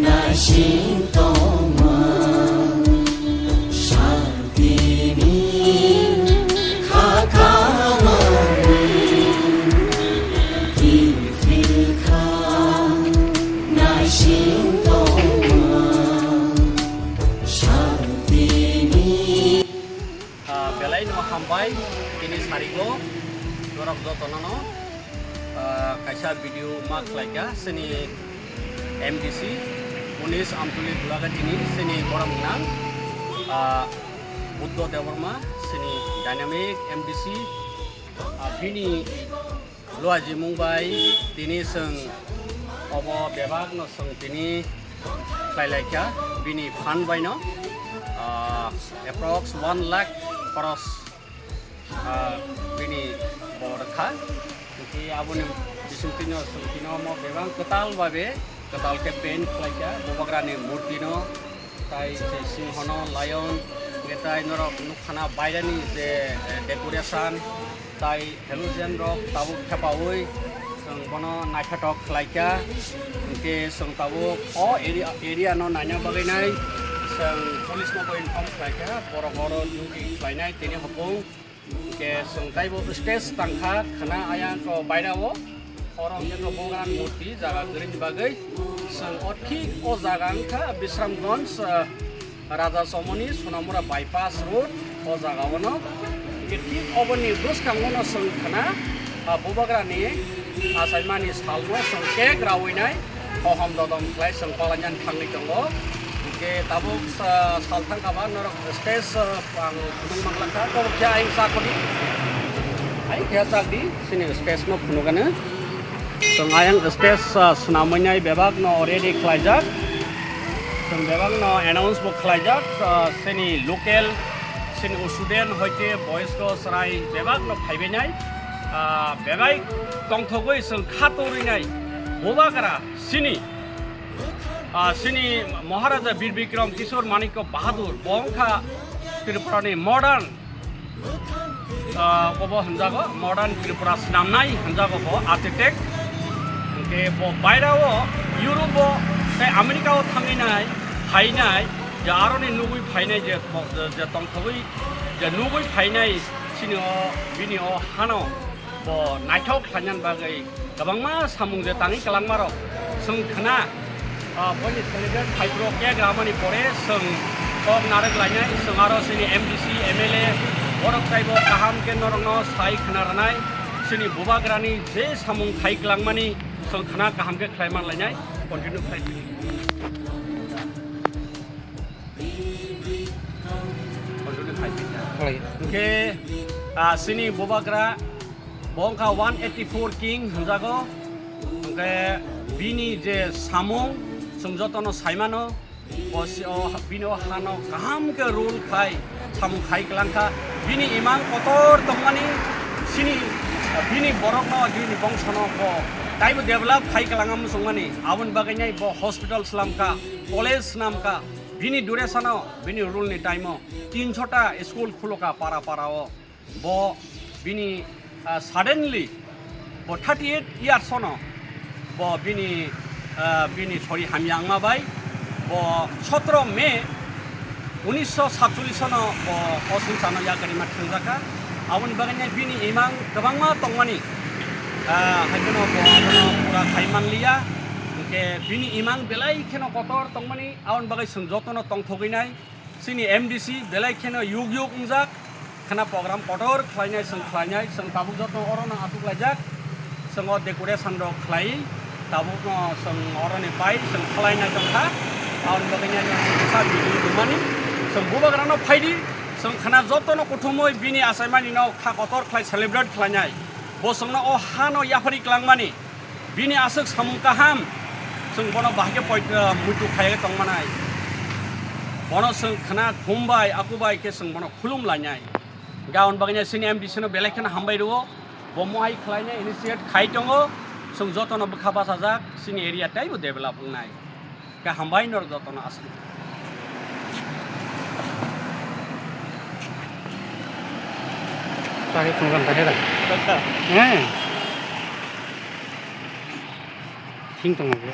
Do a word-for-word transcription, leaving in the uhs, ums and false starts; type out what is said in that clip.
Naising tongma santini kha khamani kiphilkha naising tongma santini. Ah, belai no hambai, tini sarigo, norok jotono no, ah, kaisa video ma khlaika, sini M D C, Unis Amtuli Gulaga tini, sini borom nang, ah, Buddho Debbarma, sini dynamic M D C, ah, bini luajimung bai tini chwng obo bebak no chwng tini khlai laikha bini phan bai no, ah, approx one lakh khoros, ah, bini bo rwkha. Hinkhe aboni bisingtwi no chwng tini omo bebak kwtal babe kwtal khe paint khlaikha Bubagrani murti no. Tai je singhono, lion, hwnkhe tai norok nukkhana bairani je, eh, decoration, tai halogen rok tabuk thepaui chwng bono naithotok khlaikha. Hwnkhe chwng tabuk o area, area no naina bagwi nai chwng police no bo inform khlaikha, borok oro duty khlainai tini hopung. Hwnkhe chwng taibo stage tangkha khwna ayang ko bairao. Oro hwnkhe ko Bogran murti jaga kwrwini bagwi chwng o thik o jaga wngkha Bisramganj, ah, Raja Somoni Sonamura bypass road o jaga ono. Hwnkhe thik oboni bwskango no chwng khwna, ah, Bubagrani achaimani salno chwng cake raui nai. Hohom dodom khlai chwng palainani thangwi tongo. Hwnkhe tabuk sa-, sal thangkha ba norok stage, uh, ang phunuk manglakha, tabuk khe ayang chakodi. Ayang khe chakdi, sini stage no phunukgano. Chwng ayang stage, uh, swnamwi nai bebak no ready khlaijak. Chwng bebak no announce bo khlaijak, uh, sini local, sini student hoite boys ko chwrai bebak no phaibai nai. Uh, bebai tongthogwi chwng kha torwi nai. Bubagra sini, ah, sini Maharaja Bir Bikram Kishore Manikya Bahadur, bo wngkha Tripura ni modern, ah, obo hwnjago, modern Tripura swnamnai hwnjago bo architect. Hwnkhe bo bairao Europe o tei America o thangwi nai, phainai, je aroni nugwi phainai je, je tongthogwi, je nugwi phainai sini o, bini o hano bo naithok khlainani bagwi kwbangma samung je tangwi kwlangmarok chwng khna, ah, boini celebrate khaipro cake ramani pore chwng kok narwk lainai, chwng aro chini M D C, M L A, borok taibo kaham khe norokno sai khna rwnai, chini Bubagrani je samung khai kwlangmani chwng khna kaham khe khlai man lainai, continue khlai. Khlai. Hwnkhe, ah, chini Bubagra bo wngkha one eighty four king hwnjago. Hwnkhe bini je samung chwng jotono saimano, bo si-, o, bini o hano kaham khe rule khai samung khai kwlangkha. Bini imang kotor tongmani chini, bini borokno, bini bongsono bo taibo develop khai kwlangma muchungmani. Aboni bagwi nai bo hospital slamkha, college swnamkha. Bini duration o, bini rule ni time o tinso ta school khuloka para para o. Bo bini, ah, suddenly bo thirty eight years ono bo bini, ah, bini sori hamya wngma bai bo sotro May unisho satcholish ono bo o swngcharno yakarima thangjakha. Aboni bagwi bini imang kwbangma tongmani, ah, hai kheno bo abono pura khai manliya. Hwnkhe bini imang belai kheno kotor tongmani, aboni bagwi chwng jotono tongthogwi nai. Chini M D C belai kheno yug yug wngjak, khna program kotor khlainai, chwng khlainai, chwng tabuk joto orono achuk laijak, chwng o decoration rok khlai, tabukno chwng oroni pai chwng khlainai tongkha, aboni bagwi nai kisa video rwmani, chwng Bubagrano phaidi, chwng khna jotono kuthumwi bini achaimani no kha kotor khlai celebrate khlainai, bo chwngno o hano yaphari kwlangmani. Bini aswk samung kaham, chwng bono bahai khe poi-, ah, muitu khaiwi tongmanai. Bono chwng khna thum bai, aku bai khe chwng bono khulum lainai. Hwnkhe aboni bagwino chini M D C no belai kheno hambai rwo. Bo mohai khlainai initiate khai tongo. Chwng jotono bwkha bachajak, chini area teibo develop wngnai. Khe hambai norok jotono aswk. Chari phunukha tani da. Acha. Eh. Ching tongo bo.